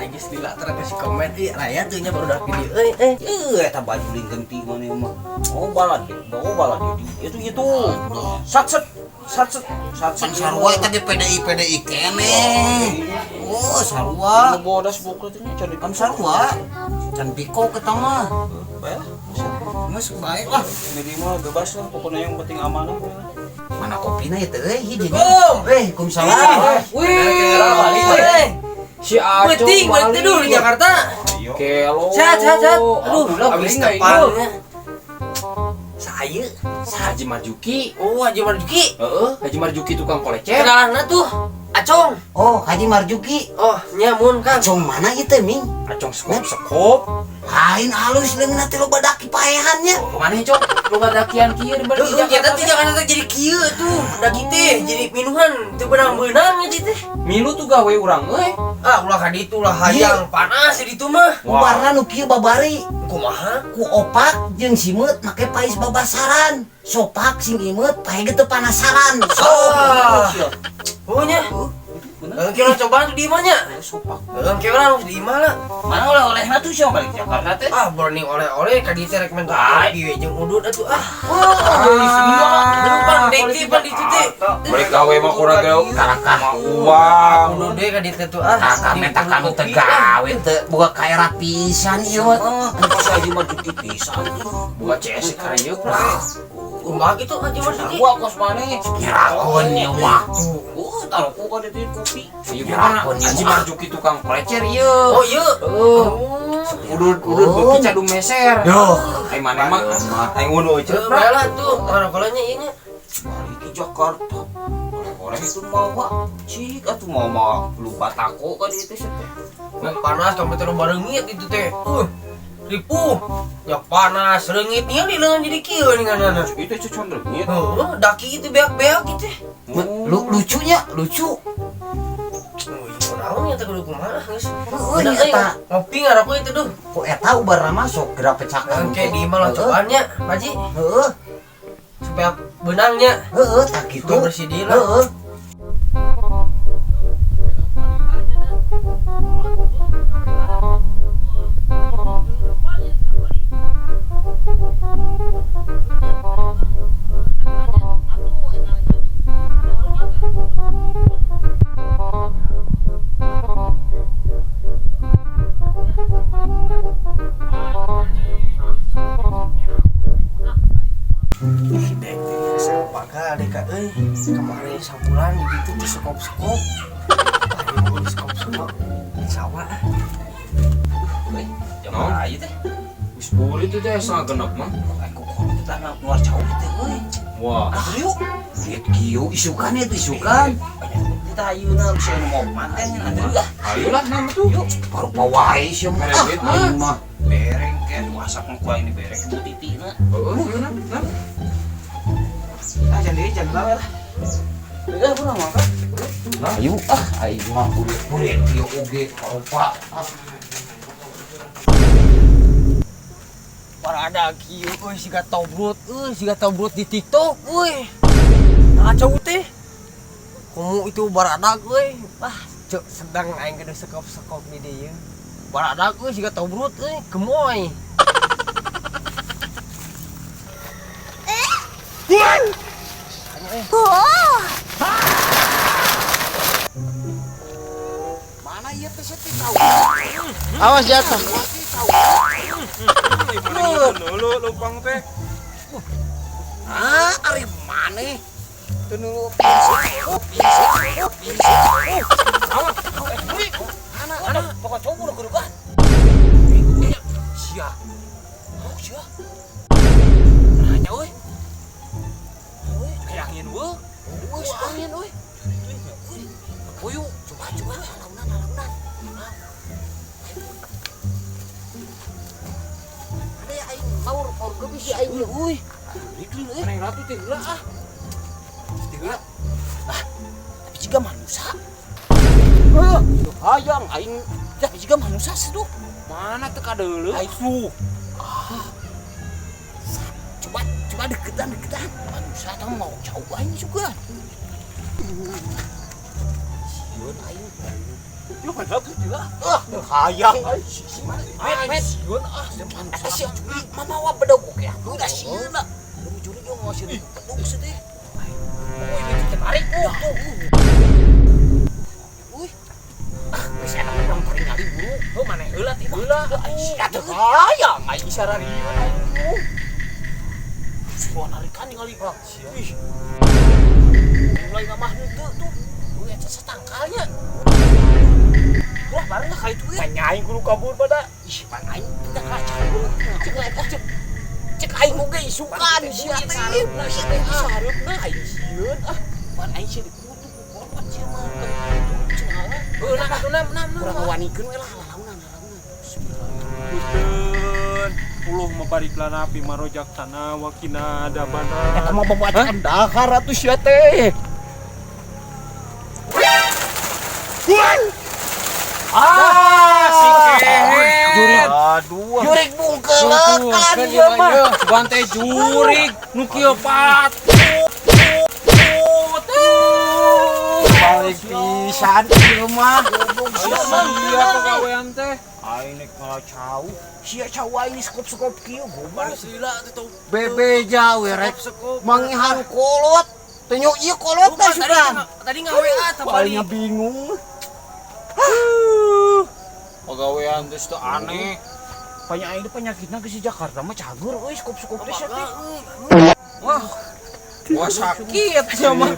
Aing geus lila tara kasih komen euy raya teu nya baru dak video euy eh. Eta baju lain ganti mana mah. Oh balad, oh balad itu. Sat set sat set sat set. Pan sarua eta ge PDI PDI keneh. Oh, sarua. Nu bodas buku teh nya can Kan sarua. Can piko kita mah. Bae lah. Geus baik lah. Jadi mah bebas lah pokoknya yang penting amanah. Mana kopina ya teh euy hiji. Assalamualaikum. Waalaikumsalam. Wih. Si Acung Penting balik tidur di Jakarta. Kelo. Sehat sehat sehat. Aduh, Alhamdulillah habis ini. tepangnya. Saya Haji Marjuki. Oh, Haji Marjuki. Heeh, Haji Marjuki tukang kolecer. Kenalanna tuh Acong. Oh, Haji Marjuki. Oh, nyamun Kang. Acong mana ieu teh, Ming? Acong sekop sekop. Lain halus leungeunna teh loba daki paehannya. Kemana ya, Cok? Loba dakian kieu di balik Heeh, nyata teh Jakarta jadi kieu tuh. Daki teh jadi minuhan teu beunang-beunang jadi teh. Milu tuh gawe urang euy. Ah, ulah ka ditu lah hayang panas di ditu mah. Ubarna nu kieu babari. Kumaha? Ku opak jeung simeut make pais babasaran. Sopak sing imeut pae ge teu panasaran. Sok. Ah. Oh nya. Kira cobaan tuh di imah nya. Sopak. Kira harus di imah lah. Mana oleh-olehna tuh siapa balik Jakarta teh? Ah, burning oleh-oleh ka dieu teh rek minta kopi we jeung udud atuh ah. Wah, pan dek pan ditu teh. Balik gawe mah kurang gawe Karakah. Uang. Udud deh ka dieu teh tuh ah. Kakak meta kanu teu gawe teu boga kaera pisan ieu mah. Pas Haji Marjuki pisan. Buka CS kareup lah. Kumaha kitu Haji Marjuki? Sarua kos maneh. Nyerakon ieu mah. Oh, taruh ku ka ditu kopi. Ieu mah Haji Marjuki tukang kolecer ieu. Oh iya. Heeh. Udud udud beuki cadu meser. Duh. Aing maneh mah aing ngono euy. Bae lah tuh, oleh-olehnya ieu nya. Balik ke Jakarta. Oleh-oleh itu mawa. Cik atuh mawa lupa tako ka ditu teh. Panas kamu teh loba reungit itu teh. Ripuh. Ya panas reungit nya di leungeun jadi kieu ninganana. Itu cucon reungit. Heeh, daki itu beak-beak gitu. Lu lucunya, lucu. Oh, ieu naon nya teh kudu kumaha geus. Heeh, nya eta. Ngopi ngaroko itu duh. Ku eta ubarna masuk geura pecakan. Engke di imah lah cobaannya, Pak Haji. Heeh, Supaya benangnya heeh, tak kitu. supaya bersih deui lah. Heeh. Ih, dek teh asa pagal dek ka euy. Kemarin sabulan di ditu teh sekop-sekop. Ayo sekop-sekop. Sawah. Euy, jam aja teh. Geus boleh tuh teh setengah genep mah. Aing kok kono teh tanah luar jauh teh euy. Wah. Atuh yuk. Lihat kieu isukan itu isukan. Kita ayeuna bisa nu mau manten atuh ah. Ayolah nama tuh. Yuk, baru pawae sia mah. Mere duit mah. Aing mah. Bereng ke masak ku aing dibereng ku titina. Heeh, ieu nah. Ah jangan deui jangan gawe lah. Udah pernah makan. Ayo ah, aing mah burit-burit ieu oge karupa. Ah. Parada kieu euy siga tobrut euy siga tobrut di TikTok euy. Kacau teh. Komo itu baradak euy. Ah, cek sedang aing kudu sekop-sekop di dieu. Baradak euy siga tobrut euy, gemoy. Mana ieu teh teh tahu. Awas jatuh. Dulu lumpang teh. Ah, ari maneh? Teu nu Anak, pokok cowok udah kudu kan. Sia. Oh, sia. Nanya euy. Euy, kayak angin euy. Euy, angin euy. Puyuh, coba coba launan launan. Ada ya aing maur maur geus si aing euy. Euy. Neng ratu teh heula ah. Teh heula. Ah, tapi jiga manusia. Heuh, hayang aing tapi jiga manusia seduh. Mana teu kadeuleuh? Aing tuh. Ah. Coba coba deketan deketan. Manusia teh mau jauh aing juga. Sieun aing. Yuk, Mana juga? Ah, hayang ai si mana? Met, met. Eta si jurig mamawa bedog oge atuh da sieun. Lu jurig yo ngawasin bedog sih teh. Oh, ini tarik tuh. Uy. Ah, geus eta mah urang taringali buru. Oh, maneh heula ti heula. Sia teh Hayang ai sararieun aing. Semua narikan ningali. Ih. Mulai ngamah henteu tuh. Uy, eta satangkalnya. Wah, bareng lah ka itu euy. Tanya aing kudu kabur pada. Ih, pan aing pindah ka buru. Cek eta cek. Cek aing oge isukan sia teh. Sia teh Sareupna aing sieun ah. Pan aing sia dikutuk ku kolot sia mah. Cenah. Heuh, nah, atuh nam nam nam. Urang ngawanikeun we lah lalaunan lalaunan. Punten, uluh mabarik lana pi marojak tanah wakina ada bana. Eta mah babacaan dahar atuh sia teh. Ah, si kehet. Aduh. Jurig bungkeulekan ieu mah. Sugan teh jurig nu kieu pat. Balik pisan ieu mah. Sia pagawean teh. Aing nek ngalacau. Sia cau aing sekop-sekop kieu goblok. Sila tuh. Bebeja we rek Sekop. mangihan kolot. Teu ieu kolot teh sugan. Tadi ngawa tah Paling balik. bingung. Pagawean teh teu aneh. Banyak aing teh penyakitna ke si Jakarta mah cagur euy sekop-sekop teh sia teh. Wah, wah sakit sia mah.